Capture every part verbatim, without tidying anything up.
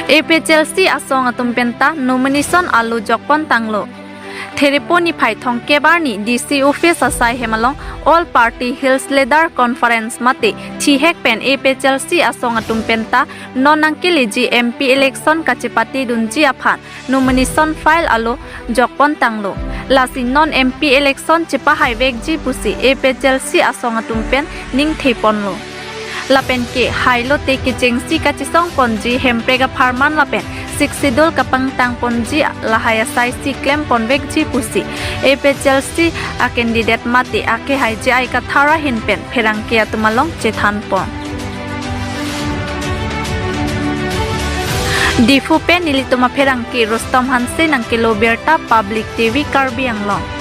A P H L C asong atum penta nomination alo jokpon tanglo. Therepo niphai thomkep arni D C office asai hem along All Party Hills Leader Conference mate thihek pen A P H L C asong atum penta non nangkeleji M P election kachepatedunji aphan nomination file alo jokpon tanglo. Lasi non M P election chepahaivekji pusi A P H L C asong atum pen ningtheponlo. Lapen ke hai lote kechengsi kachesongponji Hemprek apharman lapen Sixth Schedule kapangtangponji lahai asai si klemponvekji pusi A P H L C a candidate mate akehai J I Kathar ahin pen pherangke atum along chethanpon. Diphu pen nelitum apherangke Rustom Hanse nangkelo birta, Public T V Karbi Anglong.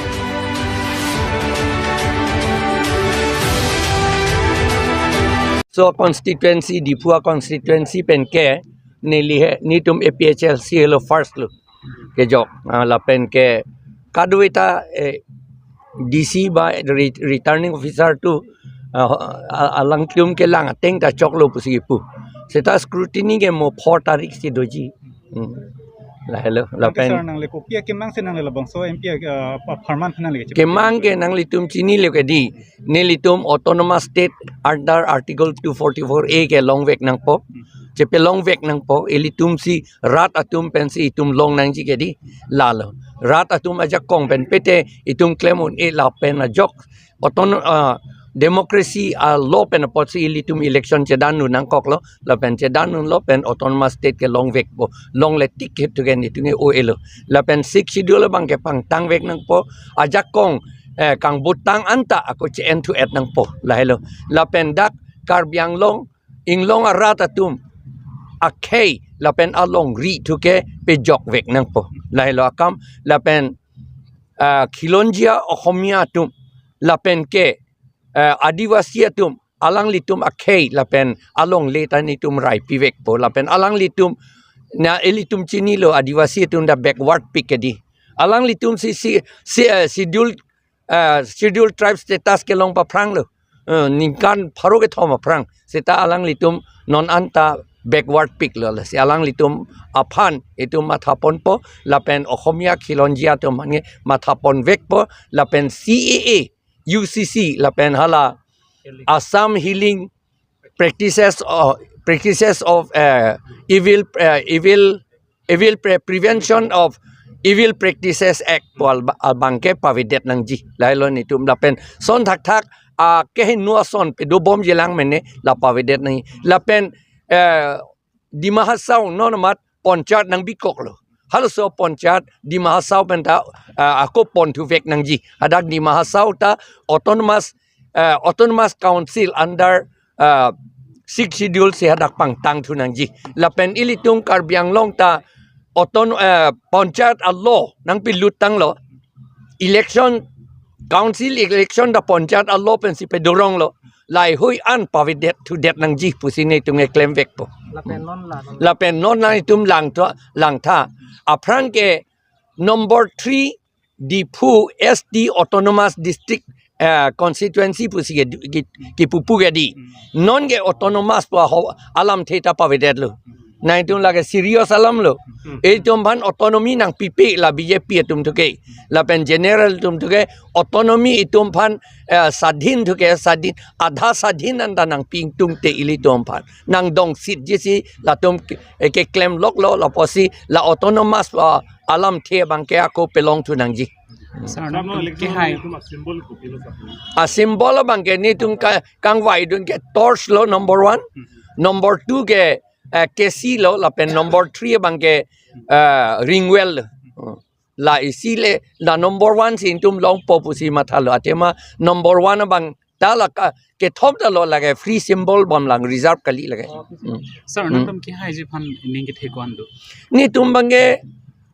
So constituency, Diphu a constituency pen ke neli he, netum A P H L C helo first lo kejok. Ah, lapen ke kadokave ta, eh, D C ba re-, returning officer atum, ah, a-, alangtum kelang ateng ta choklo pusi kipu. Seta scrutiny ke mo four tarik si doji. Hmm. Lahelo, lapen sir, nangle kopi akemang si nangle labangso M P, ah, apharman nangle keche- kemang ke nanglitum chinilo ke di. Nelitum Autonomous State under Article two forty-four A ke longvek nangpo. Hmm. Chepelongvek nangpo, ilitum si rat atum pensi itum long nangji ke di, lalo. Rat atum ajakong pen pete itum klem un-e lapen ajok. Auton-, ah, democracy a-law pen apotsi ilitum election chedandun nangkoklo, lapen chedandunlo pen Autonomous State ke longvekpo, longle tik ke tu ke netum ke o-elo. Lapen Sixth Schedule abang ke pangtangvek nangpo, ajakong, eh, kangbutang anta ako che-en thu-et nangpo, lahelo. Lapen dak Karbi Anglong, inglong arat atum akhei lapen alongri thu ke pejokvek nangpo, lahelo akam. Lapen, ah, khilonjia Ohomia atum lapen ke, ah, Adivasi atum, alanglitum akhei lapen alongle ta netum raipivekpo, lapen alanglitum, na ilitum chinilo Adivasi atum ta backward pik ke di. Alanglitum si, si, si, eh, schedule, eh, Scheduled Tribe status kelong paphranglo. Eh, ningkan pharo kethom aphrang. Seta alanglitum non anta backward piklo, lasi alanglitum aphan itum mathaponpo, lapen Ohomia khilonjia atum aphan ke mathaponvekpo, lapen C A A, U C C, lapen hala Assam Healing Practices of, Practices of, eh, Evil, eh, Evil Evil Pre-, Prevention of Evil Practices Act pu al-, abang ke pavedet nangji. Lahelo netum lapen son thakthak, ah, kehingno ason pedobomji lang mene la pavedet nangji. Lapen, eh, Dima Hasao non amat Panchayat nangbikoklo. Halaso Panchayat Dima Hasao penta, ah, ako ponthuvek nangji. Hadak Dima Hasao ta autonomous, eh, Autonomous Council under, ah, Sixth Schedule si hadak pangtang thu nangji. Lapen ilitum Karbi Anglong ta auton-, eh, Panchayat a-law nangpilut tanglo. Election, Council election ta Panchayat a-law pensi pedoronglo. Laheihui an pavedet thudet nangji pusi netum ke klemvekpo. Lapen non la, non. Lapen non nangtum langtha, langtha. Aphrang ke number three Diphu S T Autonomous District, eh, Constituency pusi ke, ke, kepupu ke di. Hmm. Non ke autonomous pu ho alamthe ta pavedetlo. Hmm. Nangtum lake serious alamlo. Hmm. Itum aphan autonomy nangpipe la B J P atum thu ke. Lapen general atum thu ke autonomy itum aphan, eh, sadhin thu ke sadhin, adha sadhin anta nangpi ingtungte ilitum aphan. Nangdong seat jisi latum ke, eh, keklem loklo, lapusi la autonomous, ah, alamthe abang ke ako pelong thu nangji. Sir, non nangtum kehai. A-symbol abang ke netum ka-, kangvaidun ke torch lo number one. Number two ke, eh, kesi lo, lapen number three abang ke, eh, ringwell lo. La isi le, la number one si ingtum longpo pusi mathalo. Athema number one abang ta la ka, kethom ta lo lake free symbol bom lang reserve kali lake. Hmm. Sir, hmm, nangtum kehaiji aphan ning kethe ko-an do? Netum abang ke,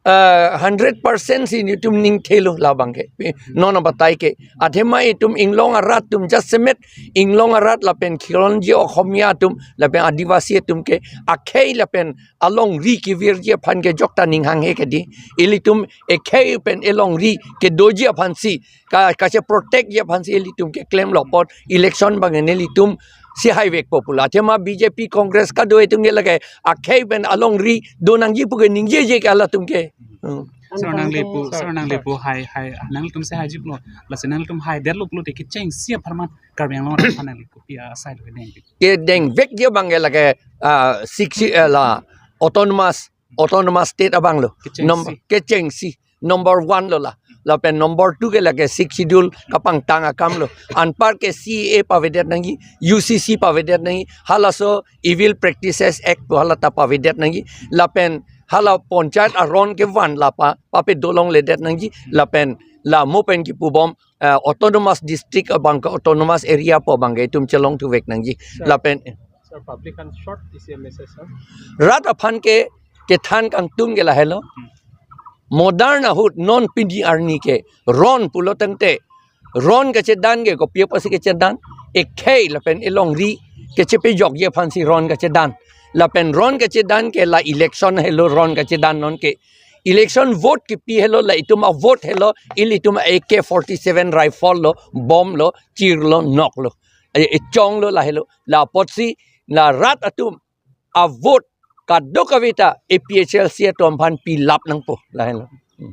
eh, hundred percent si netum ningthelo labang ke. Non abatai ke. Athema itum inglong arat atum jasemet inglong arat lapen khilonjia Ohomia atum lapen Adivasi atum ke akhei lapen alongri kevirji aphan ke jokta ning hanghe ke di. Ilitum ekhei pen elongri kedoji aphansi, ka, kacheprotectji aphansi ilitum keklem lo apot election abang nelitum si haivekpo pu la. Athema B J P Congress kado atum ke lake akhei pen alongri do nangji pu ke ningjeje ke halatum ke. Hmm. Sir, nangli pu, sir, nangli pu hai, hai, nangtum si haiji pulo, lasi nangtum haidetlo pulote kechengsi apharman Karbi Anglong aphan nangli kopi asai lo kedeng? Kedengvekji abang ke lake, ah, sixty, eh, la autonomous, autonomous state abang lo. Kechengsi. Nom-, kechengsi. Number one lo la. Lapen number two ke lake Sixth Schedule kapangtang akam lo. Anpar ke C A A pavedet nangji, U C C pavedet nangji, halaso Evil Practices Act pu halata pavedet nangji. Lapen hala panchayat aron kevan la pa, pape dolongledet nangji. Lapen la mo pen kipubom, eh, autonomous district abang ke autonomous area pu abang ke itum chelongthuvek nangji. Sir. Lapen, sir, public aphan short isi message, sir. Rat aphan ke kethan kangtung ke lahelo. Modern ahut non pini arni ke ron pulo tangte, ron kachedan ke kopi apotsi kachedan? Ekhei lapen elongri kachepejokji aphansi ron kachedan. Lapen ron kachedan ke la election helo ron kachedan non ke. Election vote kipi helo, la itum avote helo, ilitum A K forty-seven rifle lo, bomb lo, chir lo, nok lo. E, echong lo lahelo. La apotsi la rat atum avote kadokave ta A P H L C atum aphan pilap nangpo lahelo. Hmm.